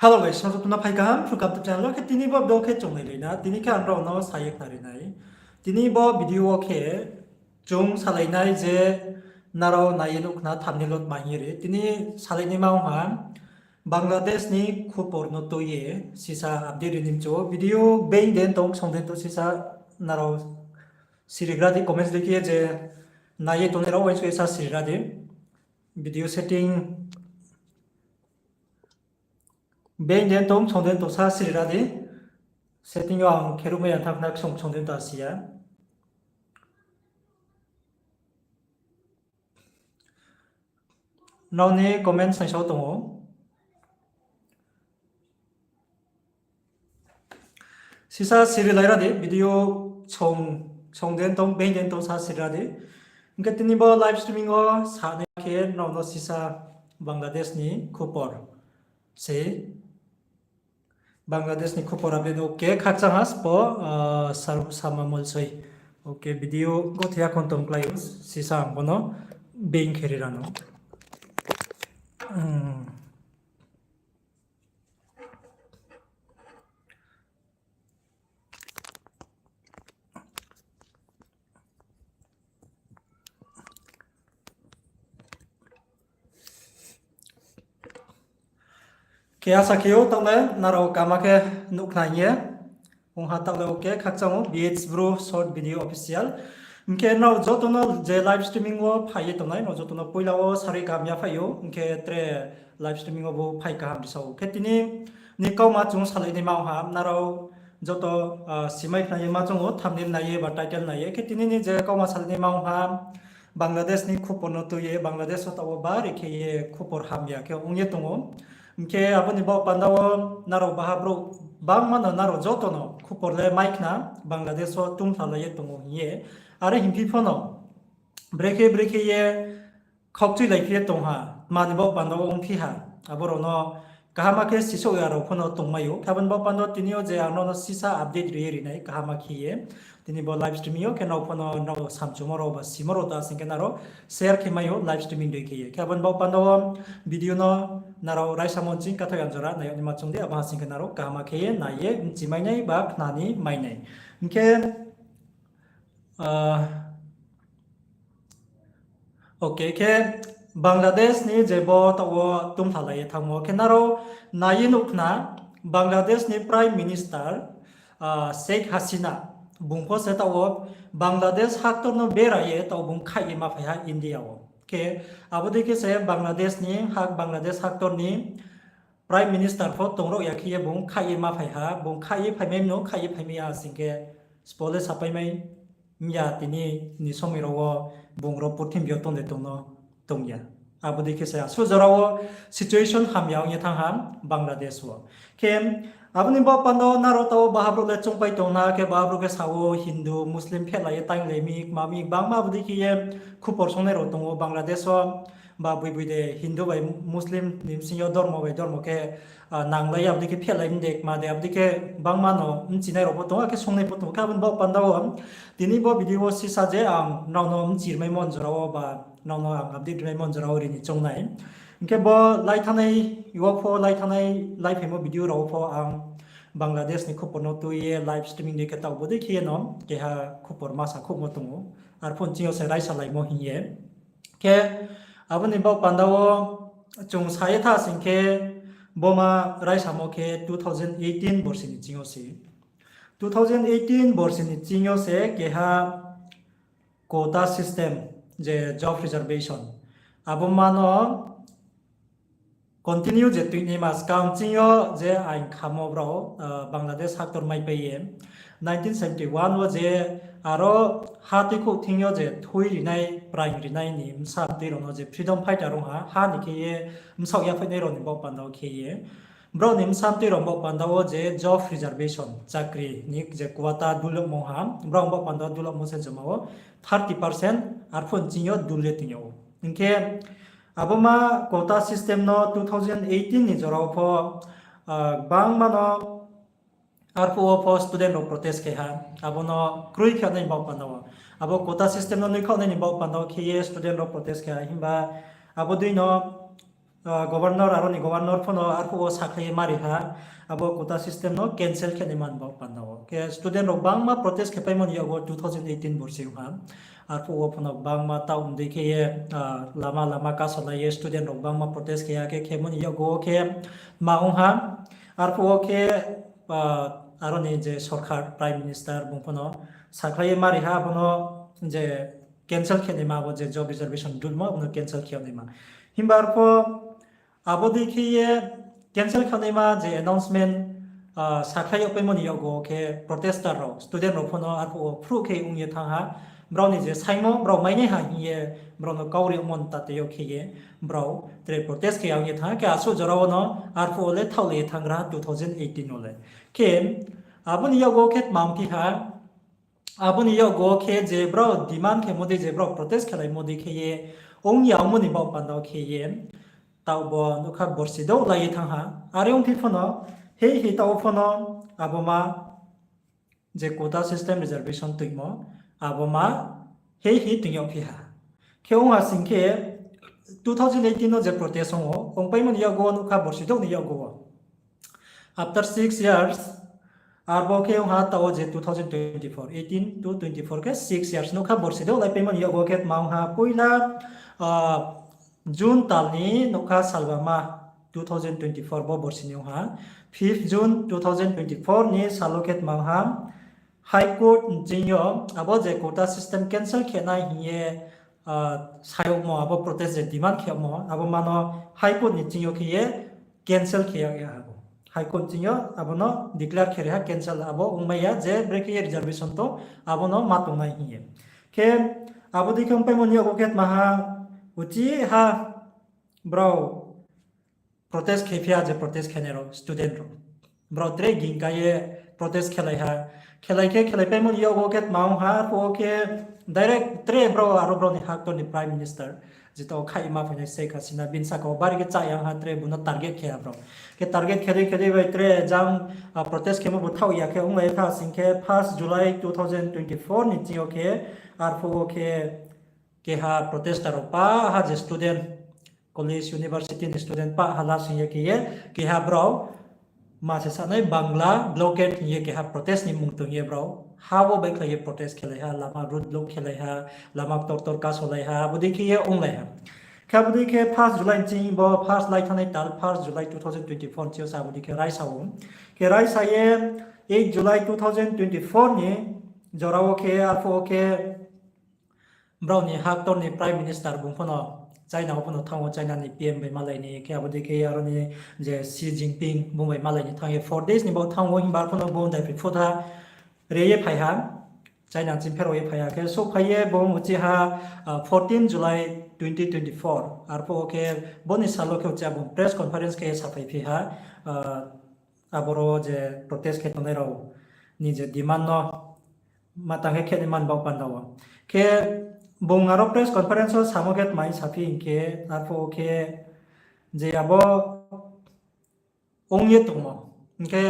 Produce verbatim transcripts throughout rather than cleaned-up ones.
Hello guys, sabo joto no phai kaham, Sukam YouTube channel wo khe tini bo video khe chung nailai na, tini khe ang nrao no sa ye khnari nai. Tini bo video wo khe chung salai nai je nrao nai ye nuh khna thumbnail wo tma hing ye ri. Tini salai naima ong ha, Bangladesh ni khupor no tui ye sisa update ri ni mchu. Video being den tong, song den tong sisa nrao sirigra di, comments dei khe je nai ye tongnai rao uaingsouh ye sa sirigra di. Video setting being den tong, song den tong sa sirigra di. Setting yo ang khe ruhmai ya, thanng khna ksong song den ta si ya. Nrao ni comment saisao tong ou. Sisa siri lai ra di, video song, song den tong, being den tong sa siri ra di. Hing khe tini bo live streaming wo sanai khe nrao no sisa Bangladesh ni khupor se. Bangladesh ni khupor update, okay, khakchang ha sbo, ah, Sar-, Sama Molsoi. Okay, video gothe ya khon tong klái ou, sisa ang bo no being khe ri ra no. Hmm. Khe asa khe ou, taoh le nrao kaham khe nuh khna hing ye. Ong ha taoh le, okay, khakchang ou, B H Bru Short Video Official. Hing khe nrao joto no je live streaming wo phai ye tongnai, nrao joto no poila wo sarui kaham ya phai ou, hing khe tre live streaming wo bo phai kaham ri sa ou. Khe tini ni kauma chung salai naima ong ha, nrao joto, ah, simai khna ye ma choung ou, thumbnail nai ye ba title nai ye. Khe tini ni je kauma salai naima ong ha, Bangladesh ni khupor no tui ye, Bangladesh wo taoh wo bari khe ye khupor hamya khe ong ye tong ou. Hing khe abo ni baoh panda wo nrao baha brouh bangma no nrao joto no khupor le mai khna, Bangladesh wo tungphalai ye tong ou hing ye. Are hingphi pho no brekhe brekhe ye khaukchuilai phi ye tong ha, tma ni baoh panda wo ongphi ha, abo rao no kaham khe sisouh ya rao pho no tongmai ou. Khe abo ni baoh panda wo tini yo je ang nrao no sisa update ri ye ri nai kaham khe ye. Tini bo live streaming yo khe nrao pho no nrao samchumo rao ba simo rao ta sing khe nrao share khe mai ou live streaming dei khe ye. Khe abo ni baoh panda wo video no nrao raisamo nching kathoh yang jora nai yag naima choung di, abo ha sing khe nrao kaham khe ye nai ye bchi mai nai ba khna ni mai nai. Hing khe, ah, okay, khe Bangladesh ni je bo taoh wo tungphalai ye thanngmo khe nrao nai ye nuh khna, Bangladesh ni Prime Minister, ah, Sheikh Hasina, bung pho se taoh wo Bangladesh haktor no bera ye taoh bung khaih ye ma phai ha India wo. Khe abo dei khe se Bangladesh ni hak, Bangladesh haktor ni Prime Minister pho tong rao ya khe ye bung khaih ye ma phai ha, bung khaih ye phaimai mno, khaih ye phaimai ya sing khe sbo le sapai mai ya tini ni somoi rao wo bung rao purthimbi yo tong de tong no tong ya. Abo dei khe se asuh jora wo situation hamya ong ye thanng ha Bangladesh wo. Khe abo ni baoh panda wo nrao taoh wo baha brouh le choungpai tong na, khe baha brouh khe sa wo Hindu, Muslim phehlai ye tainglai mi, kma mi, gbangma abo dei khe ye khupor songnai rao tong ou Bangladesh wo, ba boi boi de Hindu bai Muslim ni bsing yo dormo bai dormo khe, ah, nanglai ye abo dei khe phehlai mi de, kma de, abo dei khe gbangma no bchinai rao pho tong ou, akhe songnai pho tong ou. Khe abo ni baoh panda wo tini bo video wo sisa je ang nrao no bchirmaimo jora wo ba nrao no ang update rimaimo jora wo ri ni choung nai. Hing khe bo lai thanngnai wo pho, lai thanngnai, lai phaimo video rao wo pho ang Bangladesh ni khupor no tui ye live streaming dei khe taoh bo dei khe ye no keha khupor ma sakhouhmo tong ou. Arphuh nching yo se raisalaimo hing ye. Khe abo ni baoh panda wo chung sa ye tha sing khe, bo ma raisamo khe two thousand eighteen borsi ni ching yo se. Two thousand eighteen borsi ni ching yo se keha quota system, je job reservation, abo ma no continue je tuinaima skang ching yo je ain khamo brao, ah, Bangladesh haktor maipai ye nineteen seventy one wo je aro ha tuikhouh thing yo je thui rinai, praing rinai ni bsa tui rao no je freedom fighter rao ha, ha ni khe ye bsaoh yaphainai rao ni baoh panda wo khe ye, brao ni bsa tui rao baoh panda wo je job reservation, chakri ni je quota dul yagmo ha, brao baoh panda wo dul yagmo se joma wo thirty percent arphuh nching yo dul ye tong yag ou. Hing khe abo ma quota system no two thousand eighteen ni jora wo pho, ah, gbangma no arphuh wo pho student rao protest khe ha, abo no kroi khe nai ni baoh panda wo. Abo quota system no nuikhaoh nai ni baoh panda wo khe ye student rao protest khe ha, himba abo dei no Governor, aro ni governor pho no arphuh wo sakhlai ye mari ha, abo quota system no cancel khe nai man bo panda wo. Khe student rao bangma protest khe paimo ni yakgo two thousand eighteen borsi ha. Arphuh wo pho no bangma taoh mdei khe ye, lama lama kasolai ye student rao bangma protest khe ya khe khemo ni yakgo wo khe ma ong ha. Arphuh wo khe, aro ni je sorkar, Prime Minister bung pho no sakhlai ye mari ha, abo no je cancel khe naima, abo je job reservation rule mo, abo no cancel khe naima. Himba arphuh abo dei khe ye cancel khe naima je announcement sakhlai yag paimo ni yakgo khe protester rao, student rao pho no arphuh wo phruh khe ong ye thanng ha. Brao ni je saingmo brao mainai ha hing ye brao no kau ri yagmo ta tei yo khe ye brao tre protest khe ya ong ye thanng ha. Khe asuh jora wo no arphuh wo le thaoh le ye thanng gra ha two thousand eighteen wo le. Khe abo ni yakgo khe tma ongphi ha, abo ni yakgo khe je brao demand khemo dei, je brao protest khelaimo dei khe ye ong ya ongmo ni baoh panda wo khe ye taoh bo nougkha borsi douh lai ye thanng ha. Are ongphi pho no, hei hei taoh wo pho no abo ma je quota system reservation tuimo, abo ma hei hei tuing yagphi ha. Khe ong ha sing khe two thousand eighteen no je protest ong ou, ongpaimo ni yakgo wo nougkha borsi douh ni yakgo wo. After six years, arbo khe ong ha taoh wo je two thousand twenty-four, eighteen to twenty-four khe six years nougkha borsi douh laipaimo ni yakgo khe tma ong ha poila, June tal ni nougkha salbama two thousand twenty-four bo borsi ni ong ha, fifth June two thousand twenty-four ni sal wo khe tma ong ha, High Court ni ching yo abo je quota system cancel khe nai hing ye, sayagmo abo protest je demand khe yagmo abo ma no High Court ni ching yo khe ye cancel khe yag ya abo. High Court ching yo abo no declare khe ri ha cancel, abo ongmai ya je brekhe ye reservation tong abo no ma tongnai hing ye. Khe abo dei khe ongpaimo ni yakgo khe tma ha, uchih ha brao protest khe phi ha je protest khenai rao student rao. Brao tre ging ka ye protest khelai ha. Khelai khe khelaipaimo ni yakgo khe tma ong ha, arphuh wo khe direct tre brao aro brao ni haktor ni Prime Minister, jeta wo khaih ma phainai Sheikh Hasina, bini saka wo bari khe chá ya ong ha, tre bung no target khe ha brao. Khe target khe dei khe dei bai tre jang, protest khemo bo thaoh ya khe onglai tha sing khe first July two thousand twenty-four ni ching yo khe arphuh wo khe keha protester rao pa ha je student, college, university ni student pa ha la sing ye khe ye keha brao ma se sanai Bangla blockade hing ye keha protest ni mmung tong ye brao ha wo baikhlai ye protest khelai ha, lama road block khelai ha, lama ktor ktor kasolai ha, abo dei khe ye onglai ha. Khe abo dei khe first July ni ching bo first lai thanngnai tal first July two thousand twenty-four ni ching yo se abo dei khe raisa ou. Khe raisa ye eight July two thousand twenty-four ni jora wo khe arphuh wo khe brao ni haktor ni Prime Minister bung pho no China wo pho no thanng ou, China ni P M bai malai ni, khe abo dei khe aro ni je Xi Jinping bung bai malai ni thanng ye four days ni bo thanng ou, himba pho no bung daiphi phutha re ye phai ha, China ching pherao ye phai ha. Khe souhphai ye bung uchih ha, fourteen July twenty twenty-four, arphuh wo khe bo ni sal wo khe uchih bung press conference khe ye saphaiphi ha, aboro je protest khe tongnai rao ni je demand no ma tang khe khe nai man baoh panda wo. Khe bung aro press conference wo samo khe tma hing saphi hing khe, arphuh wo khe je abo ong ye tongmo, hing khe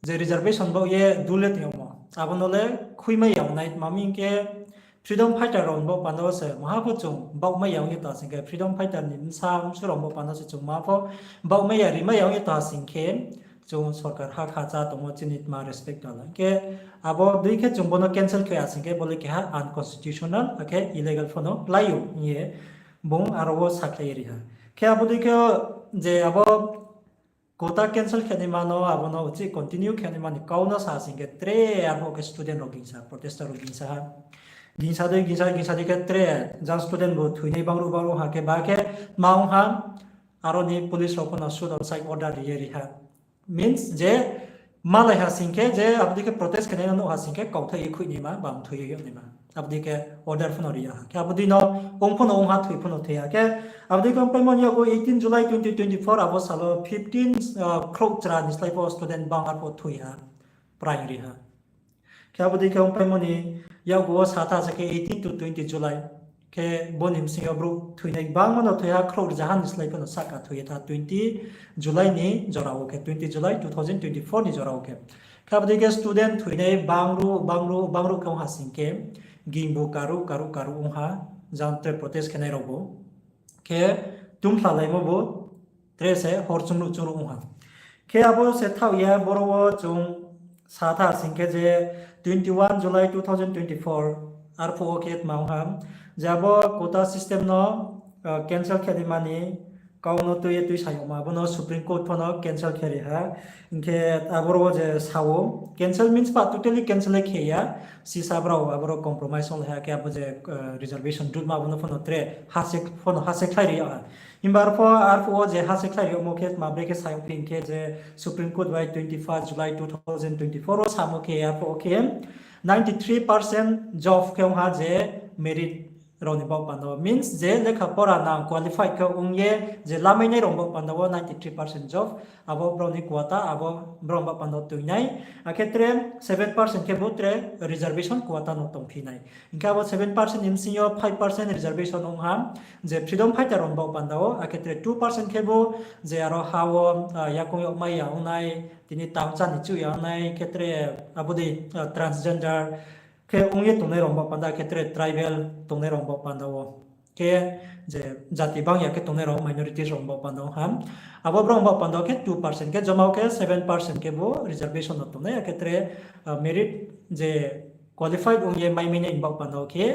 je reservation baoh ye dul ye tong yagmo, abo no le khuimai ya ong nai, tma hing khe freedom fighter rao ni baoh panda wo se maha pho chung baohmai ya ong ye tong ha sing khe, freedom fighter ni bsa bsu rao ni baoh panda wo se chung maha pho baohmai ya rimai ya ong ye tong ha sing khe, chung sorkar ha kha chá tongmo chini tma respect tong la. Hing khe abo dei khe chung bo no cancel khe ya sing khe bo le keha unconstitutional akhe illegal pho no klái ou hing ye bung aro wo sakhlai ye ri ha. Khe abo dei khe je abo quota cancel khe naima no abo no uchih continue khe naima ni kau no sa sing khe tre arphuh khe student rao gingsa, protester rao gingsa ha. Gingsa dei gingsa, gingsa dei khe tre jang student bo thoinai bangruh bangruh ha khe ba khe ma ong ha, aro ni police rao pho no shoot on sight order ri ye ri ha. Means je malai ha sing khe je abo dei khe protest khe nai no nuh ha sing khe kauthai ye khuih naima, bam thoi ye yag naima. Abo dei khe order pho no ri ya ha. Khe abo dei no ong pho no ong ha, thoi pho no thoi ha. Khe abo dei khe ongpaimo ni yakgo eighteen July twenty twenty-four abo sal wo fifteen, khrouh chra ni slái pho student bang arphuh thoi ha, praing ri ha. Khe abo dei khe ongpaimo ni yakgu wo sa tha se khe eighteen to twenty July. Khe bo ni bsing yo brouh thoinai bangma no thoi ha, khrouh rzaha ni slái pho no sahka thoi ye tha twenty July ni jora wo khe, twenty July two thousand twenty-four ni jora wo khe. Khe abo dei khe student thoinai bangruh, bangruh, bangruh khe ong ha sing khe, gingbu karuh, karuh, karuh ong ha, jang tre protest khe nai rao bo. Khe tumphla laimo bo, Tre se hor chungruh chungruh ong ha. Khe abo se thaoh ya, boro wo chung sa tha sing khe je twenty one July two thousand twenty four, arphuh wo khe tma ong ha, je abo quota system no cancel khe naima ni kau no tui ye tuisa yagma, abo no Supreme Court pho no cancel khe ri ha. Hing khe aboro wo je sa ou, cancel means ba totally cancel le khe ya, sisa brao aboro compromise ong le ha, khe abo je reservation dutma abo no pho no tre hase pho no hase khlai ri yag ha. Himba arphuh, arphuh wo je hase khlai ri yagmo khe tma bre khe sa yag phi hing khe je Supreme Court bai twenty first July two thousand twenty four wo samo khe arphuh wo khe ninety three percent job khe ong ha je merit rao ni baoh panda wo, means je lekha pora nang qualified khe ong ye je lamainai rao baoh panda wo ninety three percent job, abo brao ni quota, abo brao baoh panda wo toi nai. Akhe tre seven percent khe bo tre reservation quota no tongphi nai. Hing khe abo seven percent ni bsing yo five percent reservation ong ha, je freedom fighter rao baoh panda wo, akhe tre two percent khe bo je aro ha wo yakoung yagmai ya ong nai, tini tang chá ni chuh ya ong nai, khe tre abo dei transgender khe ong ye tongnai rao baoh panda, khe tre tribal tongnai rao baoh panda wo, khe je jati bang ya khe tongnai rao, minorities rao baoh panda wo ha. Abo brao baoh panda wo khe two percent, khe joma wo khe seven percent khe bo reservation no tongnai, akhe tre merit je qualified ong ye maimainai ni baoh panda wo khe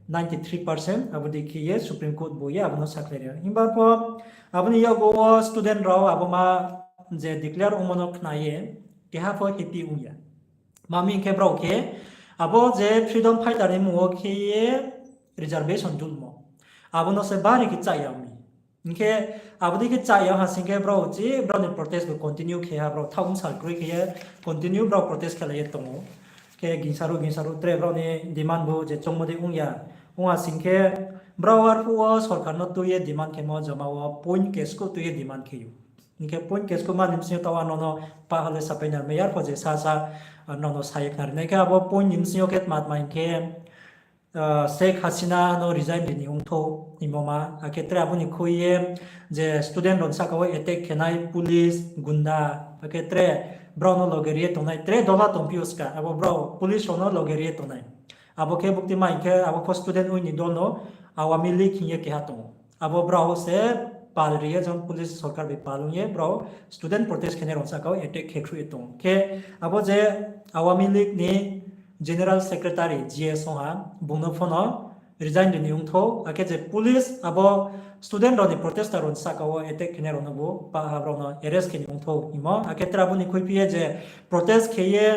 ninety three percent, abo dei khe ye Supreme Court bo ye abo no sakhlai ri ha. Himba pho abo ni yakgu wo student rao abo ma je declare ongmo no khna ye keha pho happy ong ya. Tma hing khe brao khe abo je freedom fighter ni mmung wo khe ye reservation dutmo, abo no se bari khe chá ya mi. Hing khe abo dei khe chá ya ha sing khe brao chi brao ni protest bo continue khe ha, brao thaoh bsal kroi khe ye continue brao protest khelai ye tong ou. Khe gingsaruh gingsaruh tre brao ni demand bo je choungmo dei ong ya. Ong ha sing khe brao arphuh wo sorkar no tui ye demand khemo joma wo point keskuh tui ye demand khe ou. Hing khe point keskuh ma ni bsing yo taoh ano no pah ha le sapai nai mai ya, arphuh je sasa ano no sa ye khnari nai khe abo point ni bsing yo khe tma tma hing khe Sheikh Hasina no resign ri ni ongthou hingmo ma, akhe tre abo ni khui ye je student rao ni sahka wo attack khe nai police, gunda, akhe tre brao no loge ri ye tongnai tre dola tongphi ou ska, abo brao police rao no loge ri ye tongnai. Abo khe bukti ma hing khe abo pho student ong ni dol no Awami League hing ye keha tong ou. Abo brao se pal ri ye jang police sorkar bai pal ong ye brao student protest khenai rao ni sahka wo attack khe khruh ye tong ou. Khe abo je Awami League ni General Secretary G S ong ha, bung no pho no resign ri ni ongthou, akhe je police abo student rao ni protester rao ni sahka wo attack khenai rao no bo pah ha, brao no arrest khe ni ongthou hingmo, akhe tre abo ni khuiphi ye je protest khe ye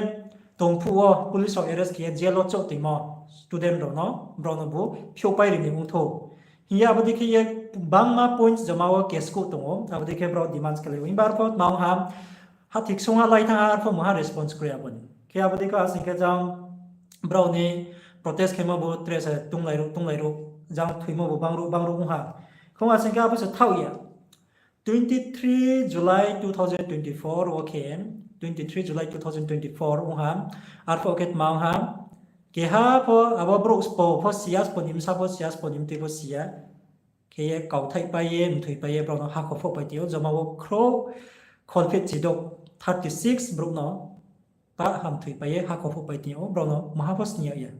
tongphuh wo police rao arrest khe ye jail wo chouh toimo student rao no, brao no bo phiouhpai ri ni ongthou. Hing ye abo dei khe ye bangma points joma wo keskuh tong ou, abo dei khe brao demands khelai ou. Himba arphuh tma ong ha, hathi ksung ha lai thanng ha, arphuh mungha response kroi abo ni. Khe abo dei khe asing khe jang brao ni protest khemo bo tre se tunglairo tunglairo, jang thoimo bo bangruh bangruh ong ha. Khong asing khe abo se thaoh ya. Twenty three July two thousand twenty four wo khe, twenty three July two thousand twenty four ong ha, arphuh khe tma ong ha, keha pho abo brouh spo pho si ya, spo ni bsa pho si ya, spo ni mtui pho si ya. Khe ye kauthaihpai ye, mthoipai ye, brao no hakho phohpai tong ou, joma wo khrouh kholphehchi douh thirty six brouh no pah ha mthoipai ye hakho phohpai tong ou, brao no maha pho sni yag ya.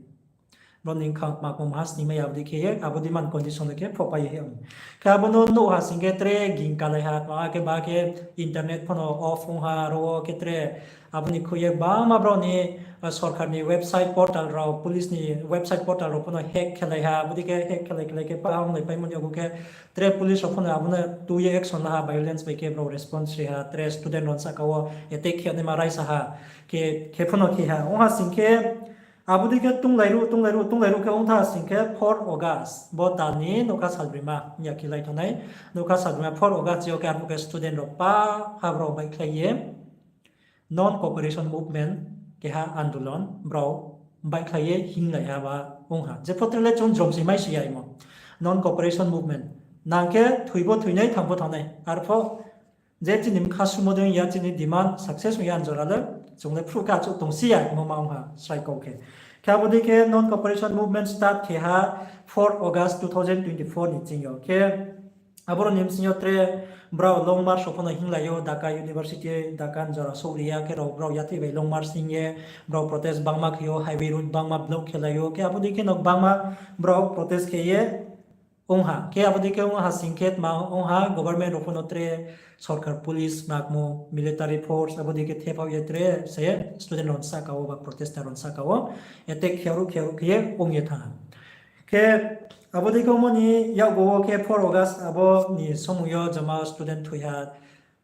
Brao ni bkhang kma kma maha sni mai ya, abo dei khe ye, abo dei man condition no khe phohpai ye hing. Khe abo no nuh ha sing khe tre ging kalai ha, tma khe ba khe internet pho no off ong ha, aro wo khe tre abo ni khui ye bangma brao ni sorkar ni website portal rao, police ni website portal rao pho no hack khelai ha, abo dei khe hack khelai khelai khe pah ha onglaipaimo ni yakgu khe tre police rao pho no abo no tui ye action la ha, violence bai khe brao response ri ha, tre student rao ni sahka wo attack khe naima raisa ha, khe, khe pho no khe ha. Ong ha sing khe abo dei khe tunglairuh, tunglairuh, tunglairuh khe ong tha sing khe four August, bo tal ni nougkha salbrima, ya khe lai thanngnai, nougkha salbrima four August yo khe arphuh khe student rao pah ha brao baihkhlai ye, non cooperation movement keha andolon brao baihkhlai ye hinglai ha ba ong ha. Jepho tre le chung jrom se mai si ya imo. Non cooperation movement. Nang khe thoi bo thoinai, thang bo thangnai. Arphuh je chini bkha sumo dei ya, chini demand success ong ya jora le, chung le phruh khe achouh tong si ya hingmo ma ong ha, srai kau khe. Khe abo dei khe non cooperation movement start khe ha four August two thousand twenty four ni ching yo. Khe aboro ni bsing yo tre brao long march rao pho no hinglai ou, Dhaka University, Dhaka ni jora souhri ya, khe rao brao yathih bai long march hing ye, brao protest bangma khe ou, highway road bangma block khe lai ou, khe abo dei khe no bangma brao protest khe ye, ong ha. Khe abo dei khe ong ha sing khe tma ong ha, government rao pho no tre sorkar police nakmo military force abo dei khe thephaoh ye tre se student rao ni sahka wo ba protester rao ni sahka wo attack khe ruh khe ruh khe ye ong ye thanng ha. Khe abo dei khe ongmo ni yakgu wo khe four August abo ni somoi yo joma student thoi ha.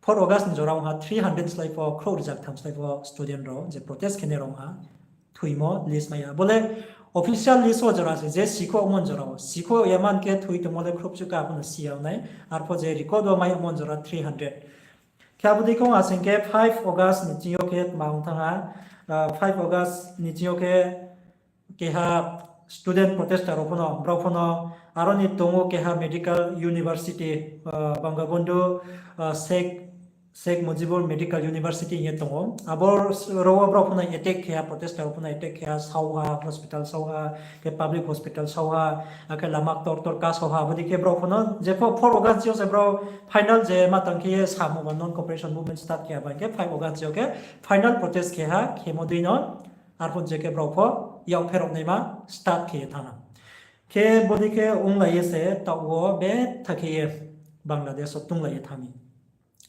Four August ni jora ong ha three hundred slái pho, khrouh rijak tham slái pho student rao je protest khe nai rao ong ha. Thoimo list mai ya. Bo le official list wo jora se, je sikhouhmo ni jora wo. Sikhouh ya man khe thoi tongmo le khrouh chuka pho no si ya nai. Arpho je record wo mai yagmo ni jora three hundred. Khe abo dei khe ong ha sing khe five August ni ching yo khe tma ong thanng ha, five August ni ching yo khe keha student protester rao pho no, brao pho no, aro ni tong ou keha medical university, Bangabandhu, Sheikh, Sheikh Mujibur Medical University hing ye tong ou. Abo rao wo brao pho no attack khe ha, protester rao pho no attack khe ha, sao ha, hospital sao ha, khe public hospital sao ha, akhe lama ktor ktor kasao ha, abo dei khe brao pho no, je four August yo se brao final je ma tang khe ye samo ba non cooperation movement start khe ha, bai khe five August yo khe final protest khe ha, khemo dei no, arphuh je khe brao pho yak pherao naima start khe ye thanng ha. Khe bo dei khe onglai ye se taoh wo betha khe ye Bangladesh wo tunglai ye thanng mi.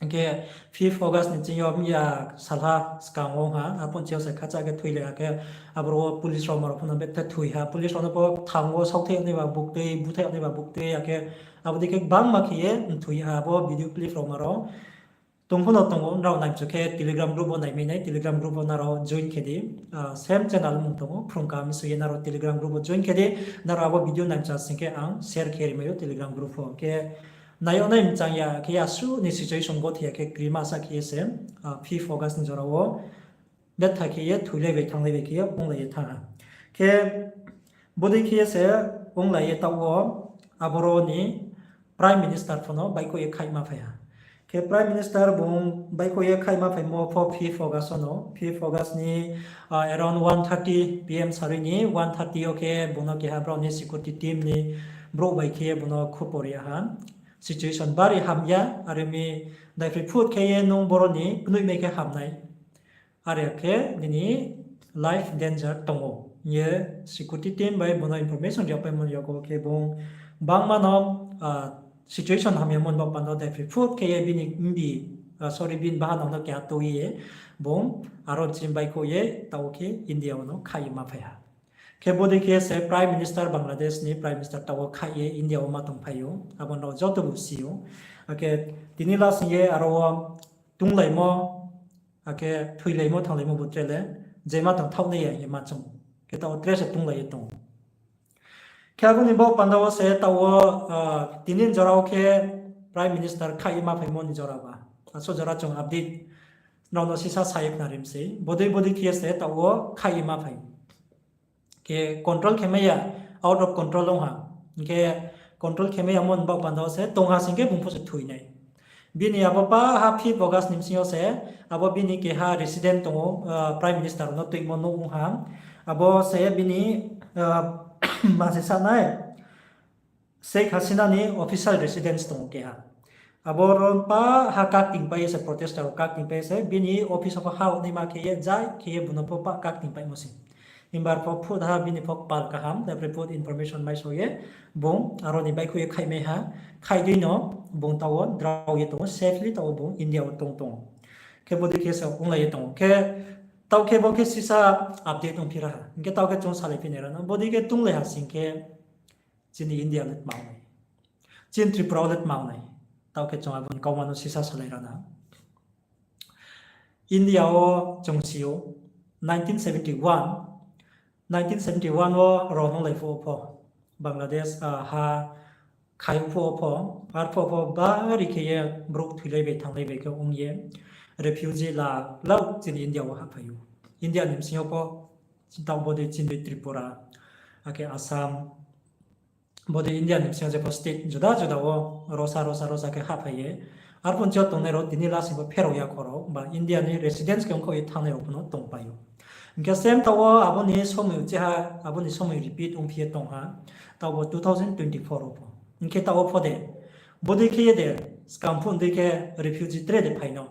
Hing khe fifth August ni ching yo miya salha skang wo ha, arphuh ching yo se khacha khe thoilai ha khe, aboro wo police rao ma rao pho no betha thoi ha, police rao no pho thang wo saothai yag nai ba buktui, búthaih yag nai ba buktui, akhe abo dei khe gbangma khe ye mthoi ha, abo video clip rao ma rao tong pho no tong ou, nrao naimchu khe Telegram group wo naimai nai, Telegram group wo nrao join khe di, same channel mung tong ou, Phrung Kaham Msu ye nrao Telegram group wo join khe di, nrao abo video naimcha sing khe ang share khe rimai ou Telegram group wo. Khe nai yag nai mchang ya khe asuh ni situation gothe ya khe krima sa khe ye se, fifth August ni jora wo betha khe ye thoilai bai thannglai bai khe ye onglai ye thanng ha. Khe bodei khe ye se onglai ye taoh wo aboro ni Prime Minister pho no baihkhouh ye khaihma phai ha. Khe Prime Minister bung baihkhouh ye khaihma phaimo pho fifth August wo no, fifth August ni around one thirty P M sarui ni one thirty yo khe bung no keha brao ni security team ni brouh bai khe bung no khupor ri ha. Situation bari hamya, are mi daiphroi phut khe ye nung boro ni knoihmai khe ham nai. Are khe nini life danger tong ou hing ye security team bai bung no information ripaimo ni yakgu khe bung bangma no situation hamyamo ni baoh panda daiphroi phut khe ye bini mbi, sorry, bini bahanao no keha tui ye bung aro chini baihkhouh ye taoh khe India wo no khaih ye ma phai ha. Khe bodei khe se Prime Minister, Bangladesh ni Prime Minister taoh wo khaih ye India wo ma tongphai ou, abo nrao joto bu si ou. Akhe tini lasing ye aro wo tunglaimo, akhe thoilaimo, thanglaimo bu tre le, je ma tong thaoh nai ya hing ye ma chung. Khe taoh wo tre se tunglai ye tong ou. Khe abo ni baoh panda wo se taoh wo, tini ni jora wo khe Prime Minister khaih ye ma phaimo ni jora ba. Asuh jora chung update nrao no sisa sa ye khna rim sei. Bodei bodei khe ye se taoh wo khaih ye ma phai. Khe control khe mai ya, out of control ong ha. Hing khe control khe mai yamo ni baoh panda wo se tong ha sing khe bung pho se thoi nai. Bini abo pa ha fifth August ni bsing yo se, abo bini keha resident tong ou, Prime Minister rao no tuimo nouh ong ha. Abo se bini, ma se sa nai, Sheikh Hasina ni official residence tong ou keha. Aboro pa ha kaktingpai ye se, protester rao kaktingpai ye se, bini office wo pho ha naima khe ye, jai khe ye bung no pho pa kaktingpaimo se. Himba pho phut ha bini pho kpal kaham, taipore phut information mai so ye, bung aro ni baihkhouh ye khaihmai ha, khaih dei no bung taoh wo drao ye tong ou, safely taoh wo bung India wo tong tong ou. Khe bodei khe se onglai ye tong ou. Khe taoh khe bo khe sisa update ongphi ra ha. Hing khe taoh khe chung salai phi nai rao no. Bodei khe tunglai ha sing khe chini India le tma ong nai, chini Tripura wo le tma ong nai, taoh khe chung abo ni kauma no sisa salai ra na. India wo chung si ou, nineteen seventy one, nineteen seventy one wo ro nunglai phuh wo pho, Bangladesh ha khai phuh wo pho, arphuh wo pho bari khe ye brouh thoilai bai thannglai bai khe ong ye, refugee la lau chini India wo hahphai ou. India ni bsing yo pho, taoh bodei chini Tripura, akhe Assam, bodei India ni bsing yo jepho state juda juda wo rosa rosa rosa khe hahphai ye. Arphuh ni sing yo tongnai rao tini lasing pho pherao ya kho rao, ba India ni residence khe ongkhaoh ye thanngnai rao pho no tongpai ou. Hing khe same taoh wo abo ni somoi uchiha, abo ni somoi repeat ongphi ye tong ha, taoh bo two thousand twenty four wo pho. Hing khe taoh wo pho de, bodei khe ye de, skang phuh dei khe refugee tre de phai no.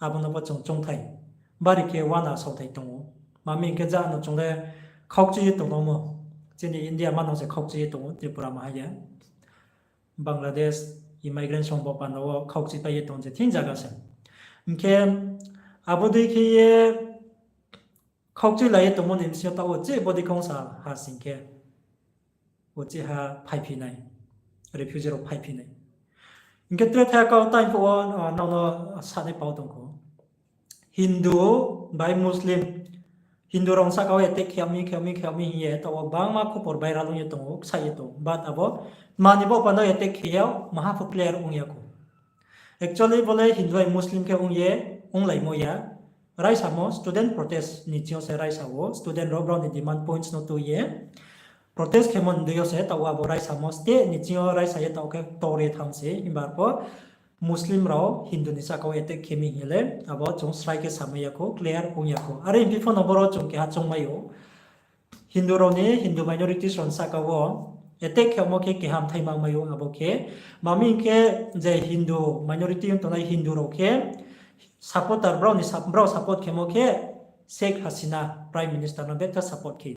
Abo no pho chung choungthai. Bari khe uana saothai tong ou. Mami hing khe ja no chung le khaukchi ye tongmo. Chini India manang se khaukchi ye tong ou, Tripura maha ye. Bangladesh immigration bo panda wo khaukchuipai ye tong je thing zaga se. Hing khe abo dei khe ye khaukchuilai ye tongmo ni bsing yo taoh wo je bodei khe ongsa ha sing khe uchih ha phaiphi nai, refugee rao phaiphi nai. Hing khe tre thai kau time phuh wo, nrao no sanai pau tong kho. Hindu bai Muslim, Hindu rao ni sahka wo attack khe yag mi, khe yag mi, khe yag mi hing ye taoh wo gbangma khupor viral ong ye tong ou, ksaih ye tong ou. But abo tma ni baoh panda wo attack khe yag, maha pho clear ong ya kho. Actually bo le Hindu bai Muslim khe ong ye, onglaimo ya. Raisamo student protest ni ching yo se raisa ou, student rao brao ni demand points no tui ye protest khemo ni deing yo se taoh wo abo raisamo state ni ching yo raisa ye taoh khe tor ye thanng se, himba arpho Muslim rao Hindu ni sahka wo attack khe mi hing ye le abo chung srai khe samai ya kho, clear ong ya kho. Are hing phi pho no boro chung keha choungmai ou. Hindu rao ni, Hindu minorities rao ni sahka wo attack khe yagmo khe keha mthai ma ong mai ou abo khe. Tma hing khe je Hindu minority ong tongnai Hindu rao khe supporter, brao ni sup-, brao support khemo khe Sheikh Hasina Prime Minister no betha support khe.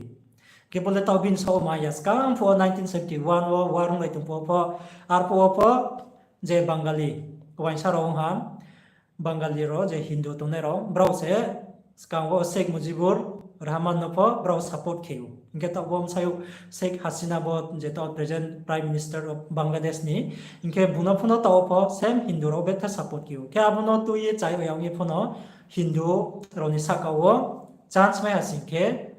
Khe bo le taoh bini saoh wo ma ya, skang phuh wo nineteen seventy-one wo war onglai tong phuh wo pho, arphuh wo pho je Bangali, uaingsa rao ong ha, Bangali rao je Hindu tongnai rao, brao se skang wo Sheikh Mujibur Rahman no pho brao support khe ou. Hing khe taoh bo bsayouh Sheikh Hasina bo je taoh present Prime Minister of Bangladesh ni, hing khe bung no pho no taoh wo pho same Hindu rao betha support khe ou. Khe abo no tui ye chai ya ong ye pho no Hindu rao ni sahka wo chance mai ha sing khe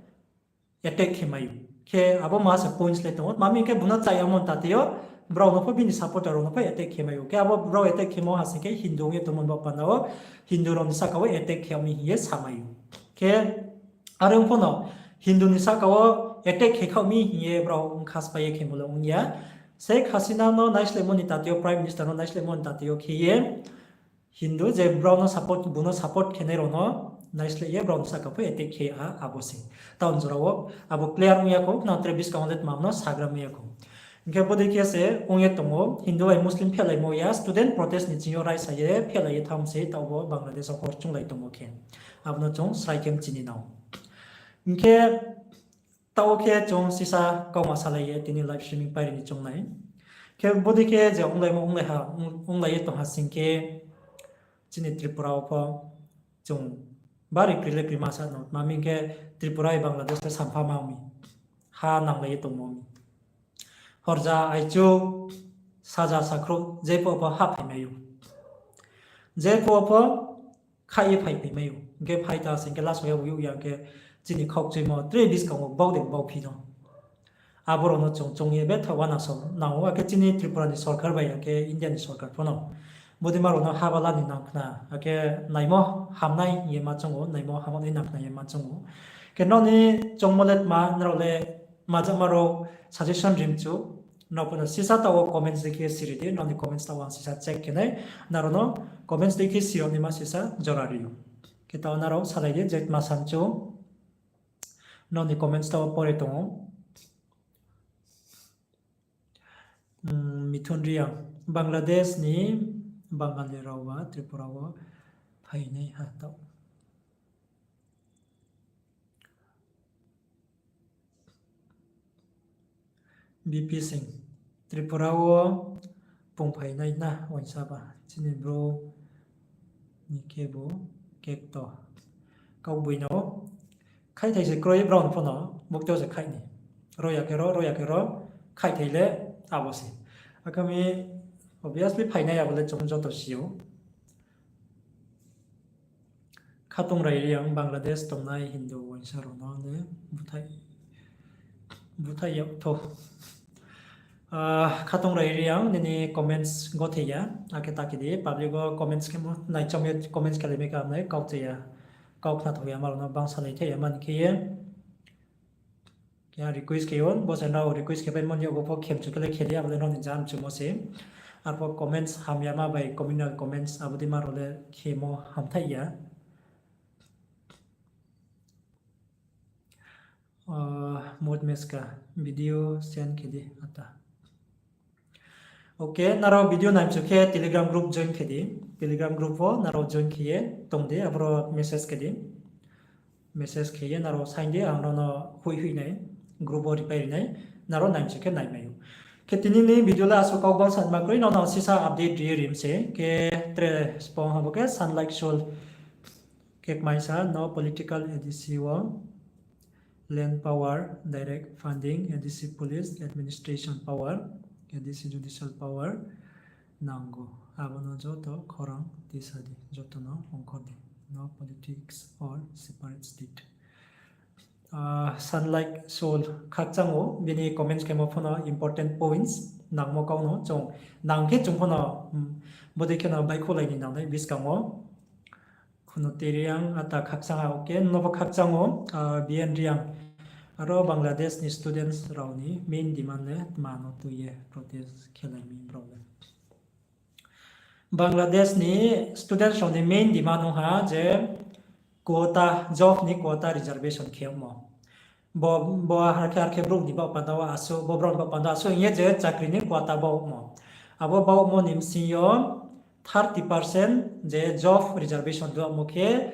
attack khe mai ou. Khe abo ma se points le tong ou. Tma hing khe bung no chai yagmo ni tate yo, brao no pho bini supporter rao no pho attack khe mai ou. Khe abo brao attack khemo ha sing khe Hindu ong ye tongmo ni baoh panda wo, Hindu rao ni sahka wo attack khe yag mi hing ye samai ou. Khe are ong pho no Hindu ni sahka wo attack khe khaoh mi hing ye brao bkha spai ye khemo le ong ya. Sheikh Hasina no naislehmo ni tate yo, Prime Minister no naislehmo ni tate yo khe ye Hindu je brao no support, bung no support khenai rao no naisleh ye brao ni sahka pho attack khe ha abo se. Taoh ni jora wo abo clear ong ya kho, nang tre buskang wo le tma no sagra mai ya kho. Hing khe bodei khe se ong ye tong ou, Hindu bai Muslim phehlaimo ya, student protest ni ching yo raisa ye phehlai ye thanng se, taoh bo Bangladesh wo hor chunglai tongmo khe. Abo no chung srai khe mchini nang. Hing khe taoh wo khe chung sisa kauma salai ye tini live streaming pairi ni choung nai. Khe bodei khe je onglaimo onglai ha, ong-, onglai ye tong ha sing khe chini Tripura wo pho chung bari kri le krima sa no. Tma hing khe Tripura bai Bangladesh le sampha ma ong mi. Ha nanglai ye tongmo mi. Horja, aichu, saja, sakhrouh, jephuh pho hahphai mai ou. Jephuh pho khaih ye phaiphai mai ou. Hing khe phai ta sing khe last wo yag ya hing khe chini khaukchuimo tre buskang wo bau de bau phi no. Abo rao no chung choung ye betha uana song nang ou, akhe chini Tripura ni sorkar bai akhe India ni sorkar pho no bodei ma rao no habala ni nang khna, akhe naimo hamnai hing ye ma choung ou, naimo hamnai nang khna ye ma choung ou. Khe nrao ni choungmo le tma, nrao le majama rao suggestion ri mchu, nrao pho no sisa taoh wo comments dei khe siri di, nrao ni comments taoh wo ang sisa check khe nai, nrao no comments dei khe siri naima sisa jora ri ou. Khe taoh nrao salai di je tma sa mchu, nrao ni comments taoh wo pore tong ou. Mithun Reang, Bangladesh ni Bangali rao ba Tripura wo phainai ha taoh. B P Singh, Tripura wo pungphainai na uaingsa ba, chini bro ni khebu kekto. Kaugboino khaihthai se kroi brao no pho no, bukteo se khaih ni. Ro ya khe ro, ro ya khe ro, khaihthai le abo se. Akhe mi obviously phainai abo le chung joto si ou. Khatungrai Reang, Bangladesh tongnai Hindu uaingsa rao no le búthaih, búthaih yag thou. Khatungrai Reang, nini comments gothei ya, akhe ta khe di, public wo comments khe mo, naichom ye comments khe le mai khe amnai kau cha ya, kau khna thou ya, ma rao no bangsa nai thai ya mani khe ye. Khe ang request khe ou, bo se nrao request khe pai mani, abo pho khemchu khe le khe di, abo le nrao ni jam chumo se. Arpho comments hamyama bai communal comments abo dei ma rao le khemo hamthaih ya. Mot meska video send khe di ata. Ok, nrao video naimchu khe Telegram group join khe di. Telegram group wo nrao join khe ye tong di, aboro message khe di. Message khe ye nrao sign di, ang nrao no hoih hoih nai, group wo reply ri nai, nrao naimchu khe naimai ou. Khe tini ni video le asuh kau bangsa ma kroi, nrao no sisa update ri ye rim se. Khe tre spong ha bo khe Sunlight Soul khe kmaisa no political A D C wo land power, direct funding, A D C police administration power, A D C judicial power nanggu. Abo no joto khorang tisa di, joto no ongkhor di. No politics or separate state. Sunlight Soul khakchang ou, bini comments khemo pho no important points nangmo kau no chung nang khe chung pho no, bodei khe no baihkhouhlai ni nangnai buskang wo. Khuno Teriang ata khakchang ha, okay, no pho khakchang ou, B N Reang. Aro Bangladesh ni students rao ni main demand le tma no tui ye protest khelai mi brao le? Bangladesh ni students rao ni main demand ong ha je quota, job ni quota reservation khe yagmo. Bo, bo arkhe, arkhe brouh ni baoh panda wo asuh, bo brao ni baoh panda asuh hing ye je chakri ni quota baohmo. Abo baohmo ni bsing yo thirty percent je job reservation duhmo khe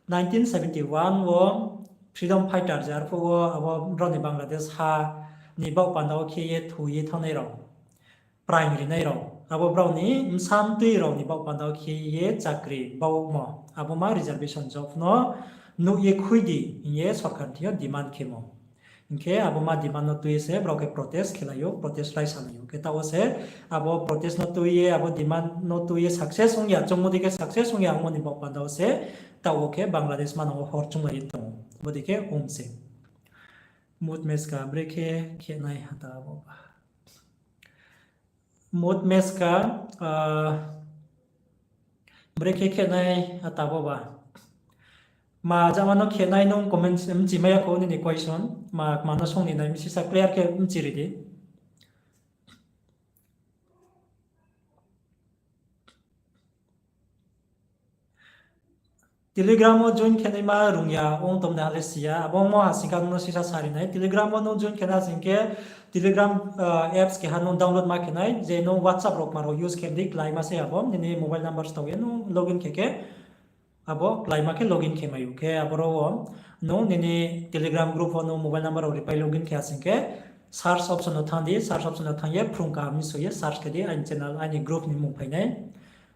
nineteen seventy one wo freedom fighter je arphuh wo abo brao ni Bangladesh ha ni baoh panda wo khe ye thu ye thanngnai rao, praing rinai rao, abo brao ni bsa mtui rao ni baoh panda wo khe ye chakri baohmo, abo ma reservation job no nuh ye khui di hing ye sorkar thing yo demand khemo. Hing khe abo ma demand no tui ye se brao khe protest khelai ou, protest raisalai ou. Khe taoh wo se abo protest no tui ye, abo demand no tui ye success ong ya, chung bodei khe success ong ya ongmo ni baoh panda wo se taoh wo khe Bangladesh manang wo hor chunglai ye tong ou. Bodei khe ong se. Mut meska brekhe khenai hata bo ba. Mut meska, brekhe khenai hata bo ba. Ma jama no khenai nung comment bchi mai ya kho nini question. Ma, ma no song ni nai mi sisa clear khe bchi ri di. Telegram wo join khenaima rung ya ong tong de ha le si ya, abo mo ha sing khe ang no sisa sari nai. Telegram wo nung join khena sing khe Telegram apps keha nung download ma khenai, je nung WhatsApp rao kma rao use khe di, kláima se abo, nini mobile number stao ye nung login khe khe, abo kláima khe login khe mai ou. Khe aboro wo nung nini Telegram group wo nung mobile number rao ripai login khe ha sing khe, search option no thanng di, search option no thanng ye phrung kaham ni soi ye search khe di, aini channel, aini group ni mmung phai nai.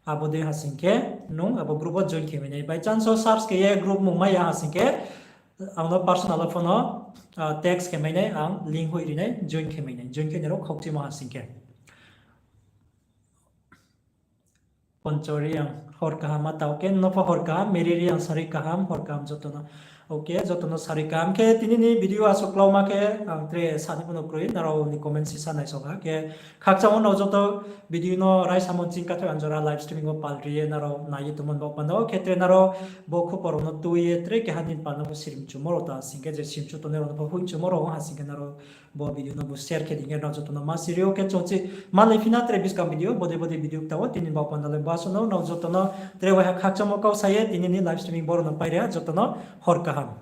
Abo dei ha sing khe nung abo group wo join khe mai nai. By chance wo search khe ye group mmung mai ya ha sing khe, ang no personal wo pho no text khe mai nai, ang link hoih ri nai, join khe mai nai, join khe nai rao khaukchimo ha sing khe. Poncho Reang, hor kaham ma tao khe, no pho hor kaham, Mary Reang, sari kaham, hor kaham joto no. Okay, joto no sari kaham khe, tini ni video asuh klauma khe, ang tre sani pho no kroi, nrao ni comment sisa naisong ha khe, khakchang wo nrao joto video no raisamo ching kathoi anjora live streaming wo pal ri ye nrao nai ye tongmo ni baoh panda wo khe tre nrao bo khupor rao no tui ye tre keha din pal no pho sirimchumo rao ta sing khe je sirimchu tongnai rao no pho hoihchumo rao ha sing khe nrao bo video no bo share khe di hing ye nrao joto no ma siri ou. Khe chung chi malai phi na tre buskang video, bodei bodei video kta wo tini ni baoh panda le bo asuh no, nrao joto no tre waiha khakchangmo kau sa ye tini ni live streaming boro no pai ri ha, joto no hor kaham.